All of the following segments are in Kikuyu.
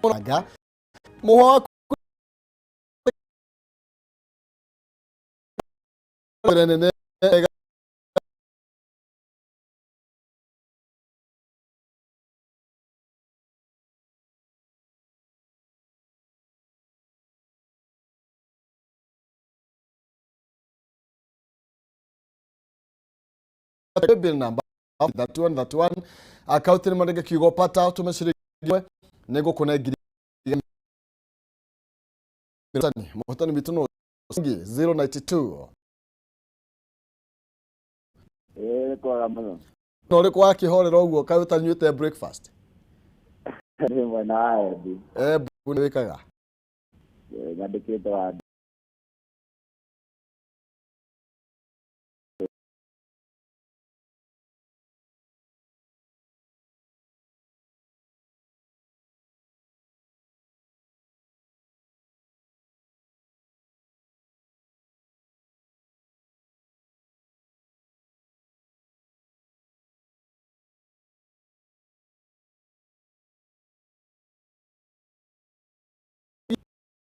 Anga mũhwa waku nene. Bill number 31 31, account nĩ mandĩke kiugo pata, ũtũme ciringi nĩ ngũkũne ngiri. Mũhotani witũ nũ 092? Ĩĩ, kwaga mũno. Na ũrĩkũ wakĩhorera ũguo, kaĩ ũtanyuĩte breakfast? Nĩ mwena wa Embu. Embu nĩ wĩkaga? Nyandĩkĩtwo handũ.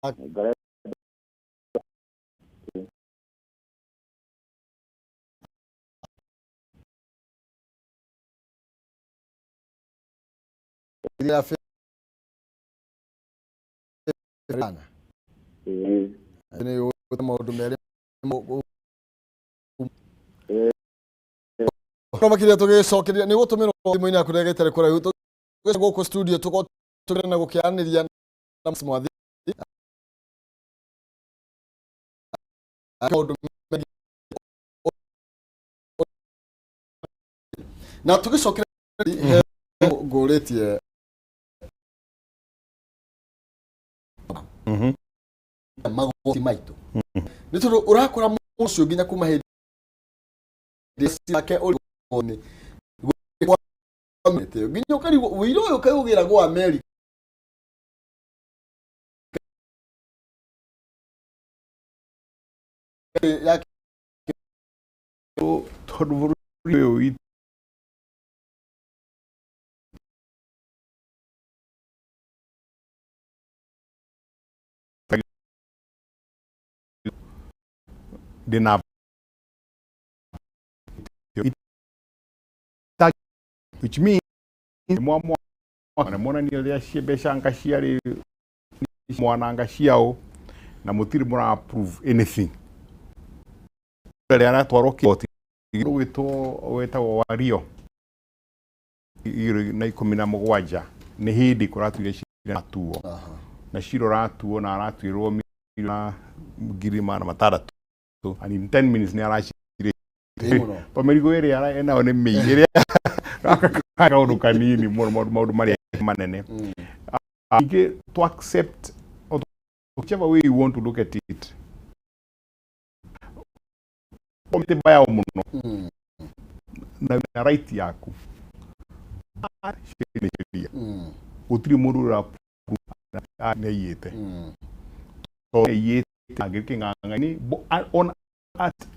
Ngoretwo ya Ana. Ĩĩ. Nĩ ũĩ maũndũ merĩ Ĩĩ. No makĩria tũgĩcokeria nĩ gũtũmĩrwo thimũ-inĩ yaku rĩrĩa gĩtarĩ kũraihu tũgĩcoka gũkũ studio tũkorwo tũgĩre na gũkĩaranĩria na mwathi maũndũ megiĩ na tũgĩcokera he ngũrĩtie magoti maitũ nĩ tondũ ũrakora mũndũ ũcio nginya kuma hĩndĩ yake ũrĩ nginya ũkarigwo ũira ũyũ kaĩ ũgĩragwo Amerika. Ya. Tondũ bũrũri ũyũ witũ ndĩna which means mwa monania ũrĩa mbeca anga ciarĩ mwananga ciao na mũtirĩ mũra prove anything. Rĩrĩa aratwarwo kĩgoti gwĩtwo wĩtagwo Wario 2017 nĩ hĩndĩ kũratuire cira atuo na cira ũratuo na aratuĩrwo mirioni 600,000 and in 10 minutes nĩ aracirĩ mũno. To mĩrigo ĩrĩa enayo nĩ mĩingĩ ĩrĩa gaka kaũndũ kanini mũno, maũndũ marĩa manene. Ningĩ to accept or whichever way you want to look at it, mĩtĩ yao mũno na right yaku nĩ sheria. Gũtirĩ mũndũ ũra nĩaiyĩte tondũ aiyĩte angĩrĩ kĩng'ang'a-inĩ ona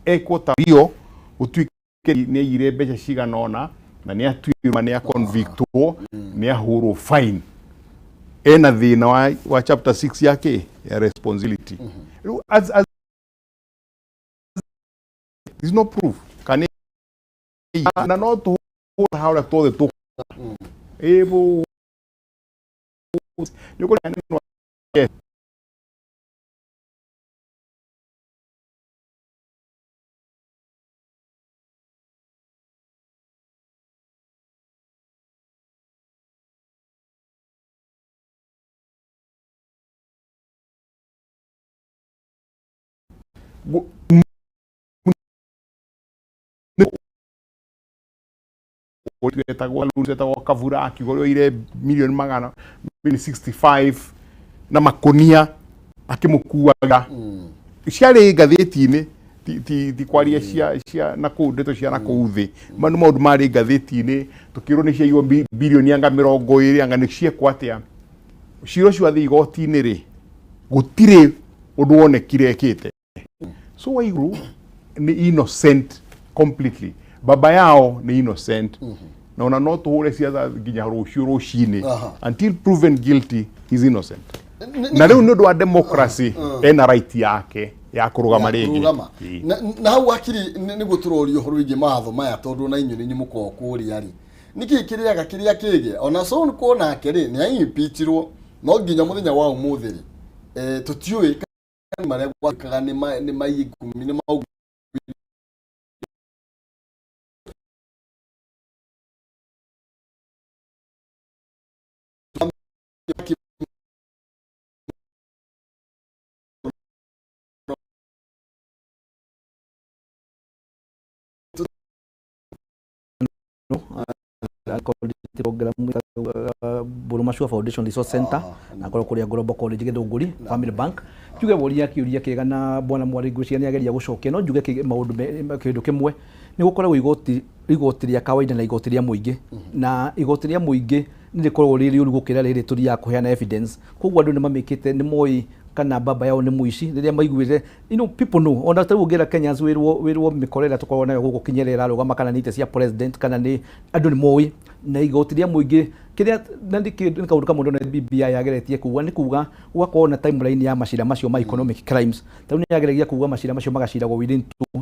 ekwo ta rio gũtuĩke nĩ aiyire mbeca cigana ũna na nĩ atuĩrwo nĩ aconvictwo nĩ ahũrwo fine ena thĩna wa chapter 6 ya kĩ ya responsibility. Rĩu as there's no proof kana na no tũhũra harĩa tuothe tũ ĩbũ nĩ ũkũrĩa. Yes. Wetagwo Kavura akiuga ũrĩa oire milioni magana milioni 65 na makonia akĩmũkuaga ciarĩ ngathĩti-inĩ, ti kwaria cia na kũu ndeto cia na kũu thĩ. Ma nĩ maũndũ marĩ ngathĩti-inĩ tũkĩrwo nĩ ciaiywo bilioni anga 20 anga nĩ ciekwo atĩa. Cira ũcio wathiĩ igoti-inĩ rĩ, gũtirĩ ũndũ wonekire ekĩte. So Waiguru nĩ innocent completely, baba yao nĩ innocent. Na ona no tũhũre ciatha nginya rũciũ rũcinĩ, until proven guilty, he's innocent. Na rĩu nĩ ũndũ wa democracy, ena right yake ya kũrũgama rĩngĩ. Kũrũgama. Ĩĩ. Na hau wakiri nĩguo tũroria ũhoro wĩgiĩ mawatho maya, tondũ na inyuĩ nĩ mũkoragwo kũrĩa rĩ, nĩkĩ kĩrĩaga kĩrĩa kĩgĩ ona Sonko nake rĩ nĩ aimpeachirwo, no nginya mũthenya wa ũmũthĩ rĩ, tũtiũĩ kana marĩa gwakaga nĩ maingumi nĩ mau. Program Burumashua Foundation Resource Center na korwo kuria Global College Githunguri Family Bank. Njuge woria kiuria kiega na bwana Mwari, ngwĩciria nĩ ageria gũcokia, no njuge maũndũ kĩndũ kĩmwe nĩ gũkoragwo igoti rĩa kawaida na igoti rĩa mũingĩ, na igoti rĩa mũingĩ nĩ rĩkoragwo rĩ rĩũru gũkĩra rĩrĩ tũthiaga kũheana evidence. Koguo andũ nĩ mamĩkĩte, nĩ moĩ kana baba yao nĩ mũici rĩrĩa maiguĩte. People know, ona tarĩu ũngĩra Kenyans wĩrwo mĩkora ĩrĩa tũkoragwo nayo gũkũ Kinyere ĩrarũgama kana nĩ itĩ cia president kana nĩ andũ nĩ moĩ. Na igoti rĩa mũingĩ kĩrĩa na nĩ kaũndũ kamwe ndona BBI yageretie kuga nĩ kuga gũgakorwo na timeline ya macira macio ma economic crimes. Tarĩu nĩ yageragia kuga macira macio magaciragwo within 2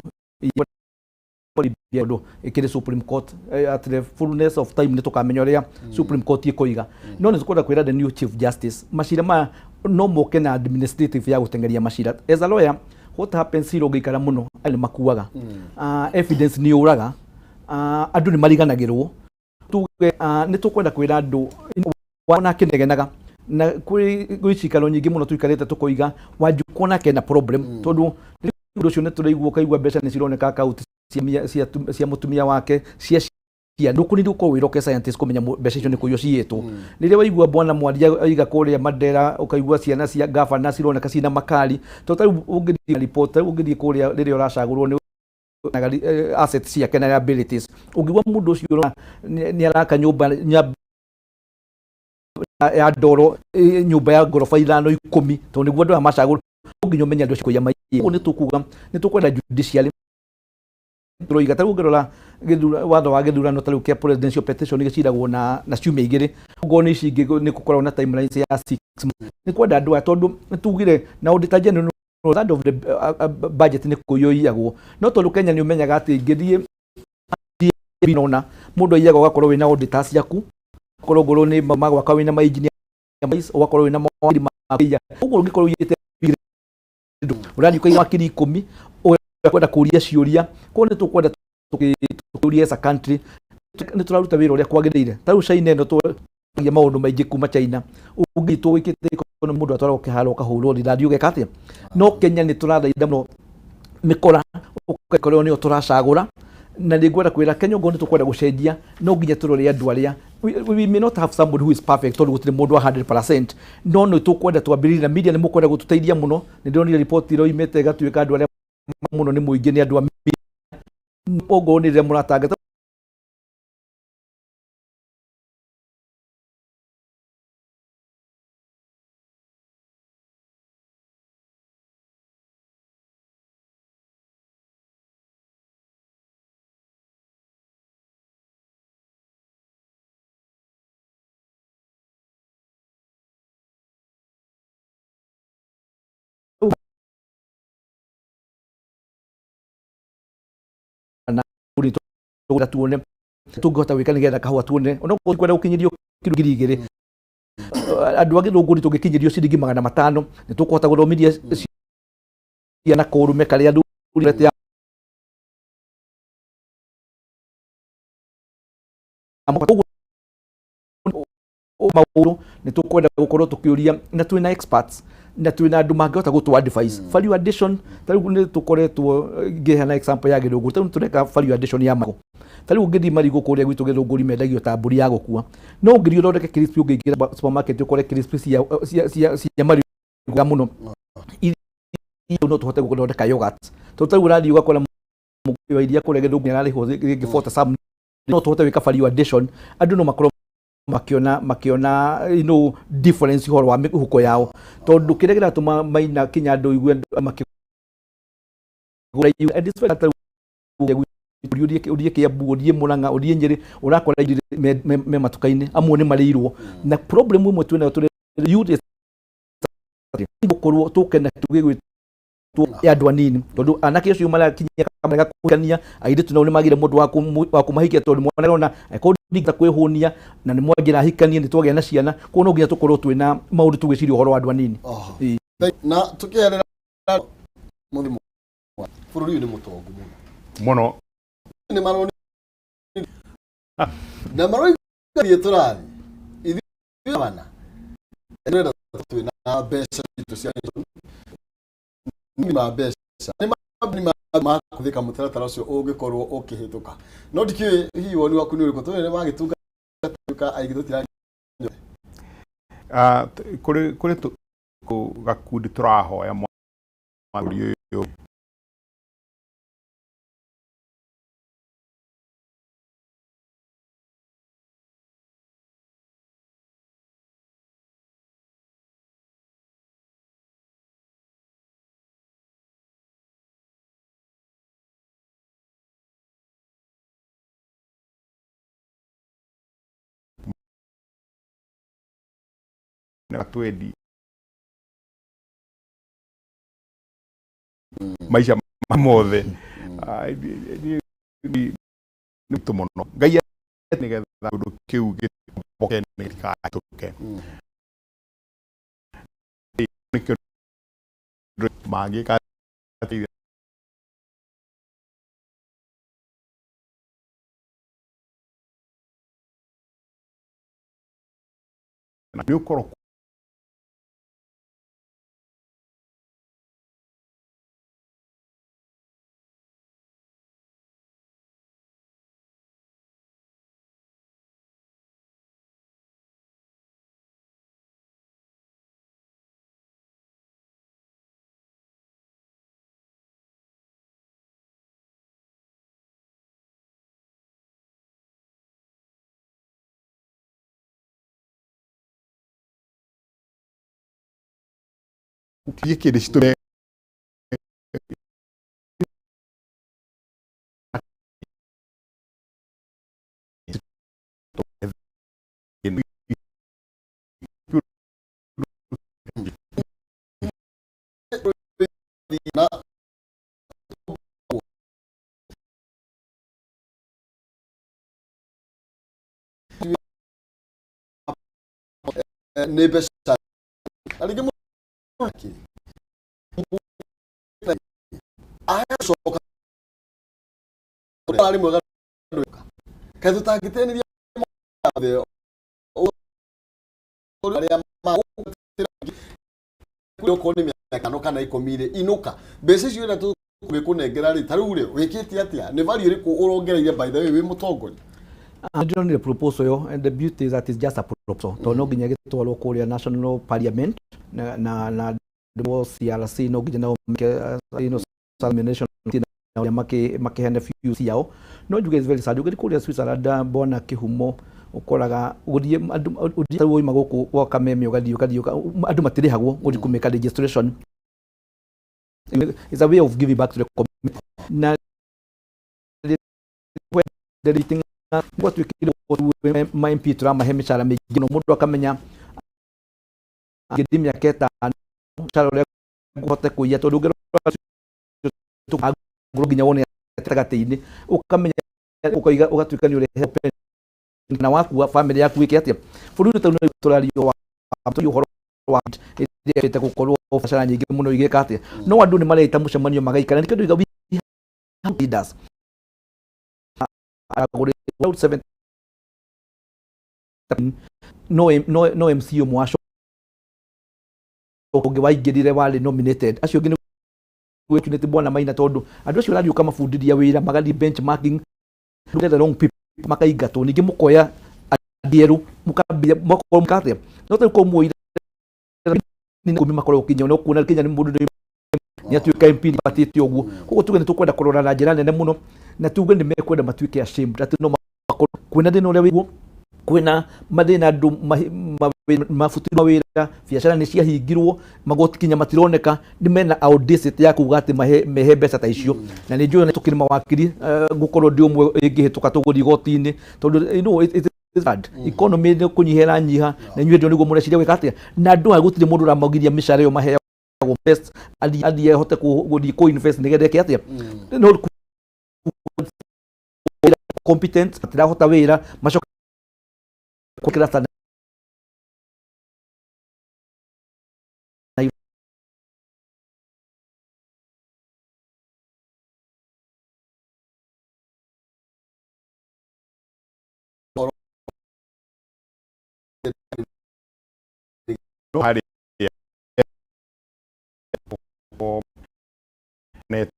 ũndũ ĩkĩrĩ Supreme Court. At the fullness of time nĩ tũkamenya ũrĩa Supreme Court ĩkoiga, no nĩ tũkwenda kwĩra the new Chief Justice macira maya no moke na administrative ya gũteng'eria macira. As a lawyer, what happens here, ũngĩikara mũno andũ nĩ makuaga. Evidence nĩ yũraga, andũ nĩ mariganagĩrwo. Tuge nĩ tũkwenda kwĩra andũ wana akĩnegenaga na kwĩ cikaro nyingĩ mũno tũikarĩte tũkoiga Wanjikũ onake ena problem, tondũ ũndũ ũcio nĩ tũraigua ũkaigua mbeca nĩ cironeka akaunti cia mũtumia wake, cia ndũkũnini gũkorwo wĩ rocket scientist kũmenya mbeca icio nĩ kũiywo ciyĩtwo. Rĩrĩa waigua bwana Mwaria aiga kũrĩa Mandera, ũkaigua ciana cia gavana cironeka ciĩna makari, tondũ tarĩu ũngĩthiĩ report, tarĩu ũngĩthiĩ kũrĩa rĩrĩa ũracagũrwo nĩ assets ciake na liabilities, ũngĩigua mũndũ ũcio ũrona nĩ araka nyũmba ya ndoro, nyũmba ya ngoroba 5, 10, tondũ nĩguo andũ aya macagũrwo, no nginya ũmenye andũ acio kũiya maiyĩte. Ũguo nĩ tũkuga nĩ tũkwenda judiciary tũroiga tarĩu ũngĩrora watho wa gĩthurano tarĩu kĩa presidential petition gĩciragwo na ciumia 2, ũguo nĩ ici ingĩ nĩ gũkoragwo na timelines ya 6 months. Nĩ kwenda andũ aya, tondũ nĩ tugire na auditor general third of the budget nĩ kũiywo iyagwo, no tondũ Kenya nĩ ũmenyaga atĩ ingĩthiĩ nona mũndũ aiyaga, ũgakorwo wĩna auditors ciaku, ũgakorwo ngorwo nĩ magwaka wĩna ma engineer, ũgakorwo wĩna mawakiri ma ũguo ũngĩkorwo ũiyĩte ũrathiĩ ũkaiga wakiri 10 ũkwenda kũria ciũria. Koguo nĩ tũkwenda tũkĩũria, as a country nĩ tũraruta wĩra ũrĩa kwagĩrĩire? Ta rĩu China ĩno tũragia maũndũ maingĩ kuma China, ũngĩtwo wĩkĩte economy mũndũ atwaragwo kĩharo ũkahũrwo rithathi ũgeka atĩa? No Kenya nĩ tũrathaitha mũno mĩkora ũgakorwo nĩyo tũracagũra. Na nĩ ngwenda kwĩra Kenya ũguo nĩ tũkwenda gũcenjia, no nginya tũrore andũ arĩa we may not have somebody who is perfect, tondũ gũtirĩ mũndũ wa 100%, no nĩ tũkwenda twambĩrĩrie na media nĩ mũkwenda gũtũteithia mũno. Nĩ ndĩronire riboti ĩroimĩte ĩgatuĩka andũ arĩa mũno nĩ mũingĩ, nĩ andũ a media, ũguo nĩ rĩrĩa mũratangatha. Na tuone tũngĩhota gwĩka nĩgetha kahũa tuone ona kwenda gũkinyĩrio kiro 2000 andũ a Gĩthũngũri, tũngĩkinyĩrio ciringi 500 nĩ tũkũhota gũthomithia ciana kũrume karĩa thuri ya. Ũguo maũndũ nĩ tũkwenda gũkorwo tũkĩũria na twĩna experts na twĩna andũ mangĩhota gũtũ advice value addition. Ta rĩu nĩ tũkoretwo ngĩheana example ya Gĩthũngũri, ta rĩu tũreka value addition ya marigũ. Ta rĩu ũngĩthiĩ marigũ kũrĩa gwitũ Gĩthũngũri mendagio ta mbũri ya gũkua, no ũngĩthiĩ ũthondeke crispy, ũngĩingĩra supermarket ũkore crispy cia marigũ mũno. Ithuĩ no tũhote gũthondeka yogurt, tondũ ta rĩu ũrathiĩ ũgakora mũgũri wa iria kũrĩa Gĩthũngũri ararĩhwo rĩngĩ 40 some, no tũhote gwĩka value addition. Andũ no makorwo makiona difference ũhoro wa mĩhuko yao, tondũ kĩrĩa kĩratũma maina kinya andũ igue makĩgũra and it's very Ũthiĩ Kiambu, ũthiĩ Murang'a, ũthiĩ Nyĩrĩ, ũrakora irio me matuka-inĩ, amwe nĩ marĩirwo. Na problem ĩmwe twĩnayo tũrĩ youth is gũkorwo tũke na kĩndũ gĩgwĩtwo ya andũ anini, tondũ anake acio marakinyia marega kũhikania, airĩtu nao nĩ magire mũndũ wa kũmahikia, tondũ mwana arona angĩkorwo ndingĩhota kwĩhũnia na nĩ mwanjĩra ahikanie, nĩ twagĩa na ciana. Koguo no nginya tũkorwo twĩna maũndũ tũgĩciria ũhoro wa andũ anini. Oho. Ĩĩ. Na tukiherera mũthimo, bũrũri ũyũ nĩ mũtongu mũno. Mũno. Nĩ maroni na maroiga thiĩ tũrathiĩ ithuĩ bana ndĩrenda twĩ na mbeca citũ cia nĩ ma mbeca nĩ ma ma kũthika mũtaratara ũcio ũngĩkorwo ũkĩhĩtũka, no ndikĩũĩ hihi woni waku nĩ ũrĩkũ, tũrĩ nĩ magĩtungata aingĩ tũtira. Kũrĩ gakundi tũrahoya mweri ũyũ na twendi maica mothe. Nĩ tũ mũno Ngai nĩgetha ũndũ kĩu gĩtomboke nĩ gĩtikahĩtũke. Nĩkĩo mangĩka atĩa? Na nĩ ũkorwo gĩkĩ nĩ citũme na nĩ mbeca na rĩngĩ mũndũ agacoka arĩ mwega ndwĩka kaĩ tũtangĩteanĩria mothe arĩa okorwo nĩ mĩaka ĩtano kana 10 rĩ, inũka mbeca icio ĩrĩa tũgĩkũnengera rĩ, ta rĩu rĩ, wĩkĩte atĩa, nĩ value ĩrĩkũ ũrongereire, by the way, wĩ mũtongoria? Ndĩronire proposal ĩyo, and the beauty is that it's just a proposal, tondũ no nginya gĩtwarwo kũrĩa national parliament na andũ CRC no nginya nao meke examination na ũrĩa makĩheane views ciao. No njuge is very sad. Ũgĩthiĩ kũrĩa Switzerland, bwana Kĩhumo, ũkoraga gũthiĩ andũ ũthiĩ ta wauma gũkũ woka meme ũgathiĩ andũ matirĩhagwo gũthiĩ kũmĩka registration. It's a way of giving back to the community. Na gwatuĩkire ma MP tũramahe mĩcara mĩingĩ mũno, mũndũ akamenya angĩthiĩ mĩaka 5 mũcara ũrĩa ngũhote kũiya, tondũ ũngĩrora nginya wone gatagatĩ-inĩ ũkamenya ũkaiga ũgatuĩka nĩ ũrehe na wakua family yaku ĩke atĩa. Bũrũri ũyũ nĩ tũraria wa ũhoro wa ĩrĩa ĩte gũkorwo biacara nyingĩ mũno igĩka atĩa, no andũ nĩ mareita mũcemanio magaikara. Nĩkĩo ndoiga we have leaders agũrĩte seven no MC ũmwe wacoka ũngĩ waingĩrire warĩ nominated, acio angĩ nĩ bwana Maina, tondũ andũ acio ũrathiĩ ũkamabundithia wĩra magathiĩ benchmarking the wrong people, makaingatwo, ningĩ mũkoya andũ erũ mũkambia mũgakorwo mũkatia no tarĩu korwo muoire 10 makorwo kinya no kuona kinya nĩ mũndũ nĩ atuĩka MP nĩ batĩte ũguo. Koguo tuge nĩ tũkwenda kũrora na njĩra nene mũno, na tuge nĩ mekwenda matuĩke ashamed atĩ no makorwo kwĩna thĩna ũrĩa wĩguo. Kwina mathina andu mabutirwo mawira, biacara ni ciahingirwo, magoti kinya matironeka, ni mena audacity ya kuga ati mehe mbeca ta icio. Na ni njũĩ tukiri mawakiri, ngukorwo ndi umwe ingihituka tuguthi igoti-inĩ, tondu you know it is bad. Economy ni kunyiha ĩranyiha, na inyuĩ ndio nĩguo mũreciria gwĩka atĩa? Na andũ aya gũtirĩ mũndũ ũramagiria mĩcara ĩyo maheagwo best athiĩ ahote gũthiĩ kũ invest nĩgetha eke atĩa? No competent matirahota wĩra, macoke gwĩkĩra ta harĩ net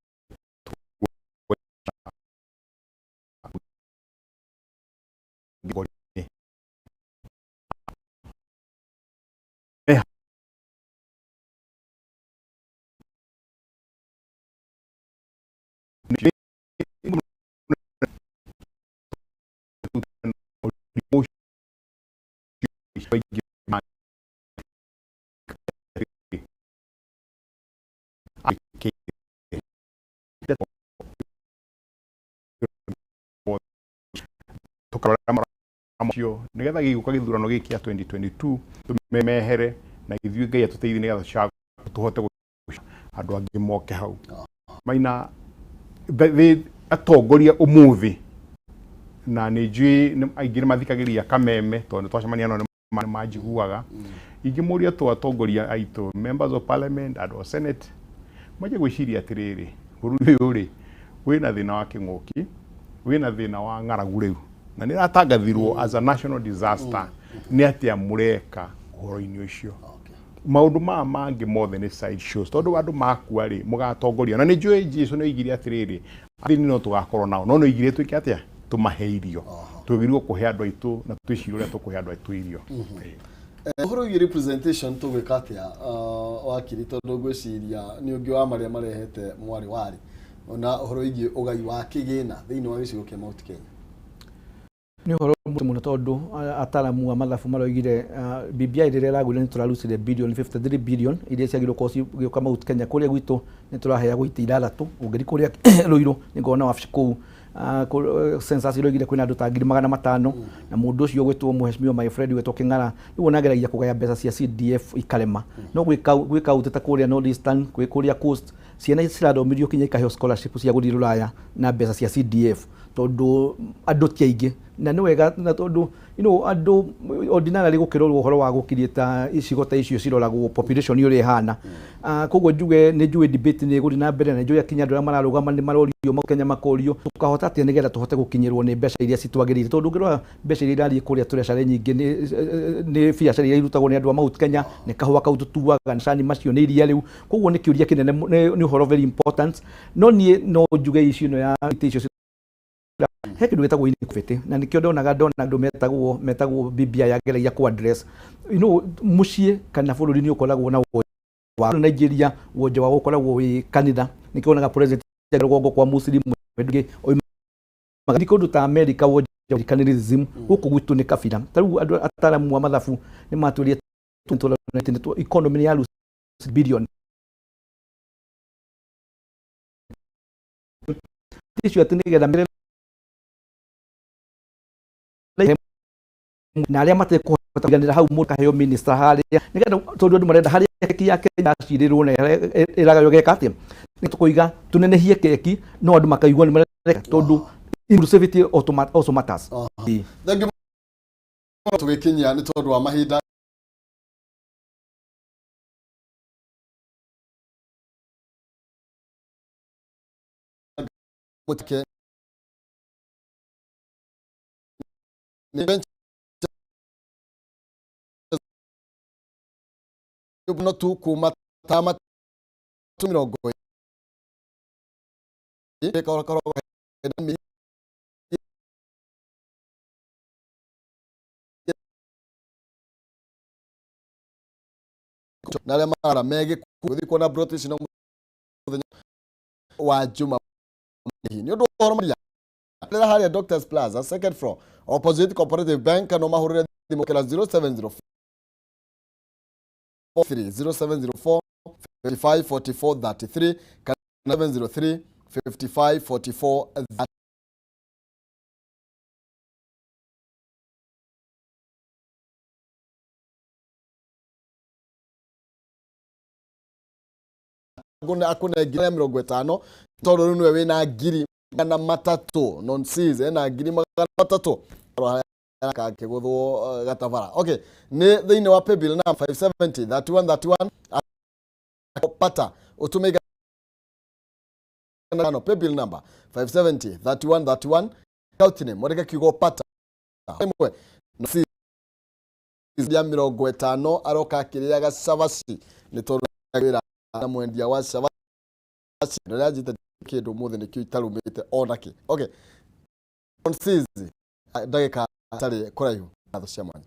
tukarora nigetha gĩgũka gĩthurano gĩkĩ kĩa 2022 tũmehere na ithuĩ Ngai atũteithie nĩgetha tũhote andũ angĩ moke hau maina atongoria ũmũthĩ. Na nĩ njũĩ aingĩ nĩ mathikagĩrĩria kameme tondũ twacemania nao nĩ manjiguaga. Ingĩmũria tu atongoria aitũ, members of parliament, andũ a senate, manjie gwĩciria atĩrĩrĩ, bũrũri ũyũ rĩ wĩna thĩna wa kĩng'ũki, wĩna thĩna wa ng'aragu rĩu, na nĩ ĩratangathirwo as a national disaster. Nĩ atĩa mũreka ũhoro-inĩ ũcio? Maũndũ maya mangĩ mothe nĩ side shows, tondũ andũ makua rĩ mũgatongoria. Na nĩ njũĩ Jesu nĩ oigire atĩrĩrĩ, athĩni no tũgakorwo nao, no nĩ oigire twĩke atĩa? Tũmahe irio. Twagĩrĩirwo kũhe andũ aitũ na twĩcirie ũrĩa tũkũhe andũ aitũ irio. Ũhoro wĩgiĩ representation tũgwĩka atĩa, wakiri, tondũ ngwĩciria nĩ ũngĩ wa marĩa marehete mwarĩ warĩ ona ũhoro wĩgiĩ ũgai wa kĩgĩna thĩinĩ wa gĩcigo kĩa Mount Kenya? Nĩ ũhoro mũritũ mũno, tondũ ataramu a mathabu maroigire BBI rĩrĩa ĩragũire nĩ tũrarucire billion 53 billion iria ciagĩrĩirwo gũkorwo cigĩũka Mount Kenya. Kũrĩa gwitũ nĩ tũraheagwo itĩ ithathatũ, ũngĩthiĩ kũrĩa Ruiru nĩ ngona wabici kũu, census iroigire kwĩna andũ ta 500,000, na mũndũ ũcio ũgwĩtwo mheshimiwa my friend ũgwĩtwo Kĩng'ara rĩu ona ageragia kũgaya mbeca cia CDF ikarema. No gwĩ kaunti ta kũrĩa North Eastern, gwĩ kũrĩa Coast, ciana cirathomithirio kinya ikaheo scholarship cia gũthiĩ Rũraya na mbeca cia CDF, tondũ andũ ti aingĩ. Na nĩ wega, na tondũ you know andũ ordinarily gũkĩrorwo ũhoro wa gũkiriĩta icigo ta icio ciroragwo population ũrĩa ĩhana. Koguo njuge nĩ njũĩ debate nĩ ĩgũthiĩ na mbere, na nĩ njũĩ akinya andũ arĩa mararũgama nĩ marorio, Kenya makorio tũkahota atĩa nĩgetha tũhote gũkinyĩrwo nĩ mbeca iria citwagĩrĩire, tondũ ũngĩrora mbeca iria irathiĩ kũrĩa treasury nyingĩ nĩ biacara iria irutagwo nĩ andũ a Mount Kenya, nĩ kahũa kau tũtuaga, nĩ cani macio, nĩ iria rĩu. Koguo nĩ kĩũria kĩnene, nĩ ũhoro very important. No niĩ no njuge icio ĩno ya itĩ icio he kĩndũ gĩtagwo inequity, na nĩkĩo ndonaga ndona andũ metagwo BBI yageragia ku address you know mũciĩ kana bũrũri nĩ ũkoragwo na wa Nigeria, wonje wao ũkoragwo wĩ kanitha, nĩkĩo wonaga president rũgongo kwa Muslim ũngĩ oimaga kũndũ ta America, wonje Americanism, gũkũ gwitũ nĩ kabira. Ta rĩu andũ ataramu a mathabu nĩ matwĩrire economy nĩ ya billion icio atĩ nĩgetha mere na arĩa matekũhota kũiganĩra hau mũndũ akaheo minister harĩa, nĩgetha tondũ andũ marenda harĩa keki ya Kenya yacirĩrwo na ĩragaywo geka atĩa, nĩ tũkũiga tũnenehie keki no andũ makaigua nĩ mareka, tondũ inclusivity also matters. Thank you mũno. Tũgĩkinyia nĩ tondũ wa mahinda. Mũtike no tu kuma tama tu mĩrongo ĩrĩ korokoro na arĩa marara megĩkuũ gũthiĩ kuona broti ici no mũthenya wa Juma nĩ ũndũ wa ũhoro makĩria. Rĩra harĩa Doctors Plaza, second floor, opposite Cooperative Bank, kana ũmahũrĩre thimũ kĩra 0704 0704 55 44 33 kana 703 55 44 33. Akune ngiri 50 tondũ rĩu nĩwe wĩna 300 nonsis ena 300 akĩgũthwo gatabara. Okay, nĩ thĩinĩ wa paybill number 570 31 31 pata ũtũme 500, paybill number 570 31 31, account name mwandĩke kiugo pata ĩmwe nonsis ya 50 aroka akĩrĩaga cabaci nĩ tondũ wĩra na mwendia wa cabaci ndĩrĩa njĩte kĩndũ ũmũthĩ nĩkĩo itarumĩte ona kĩ. Okay, nonsis ndagĩka itarĩ kũraihu. Ngatho cia mwanya.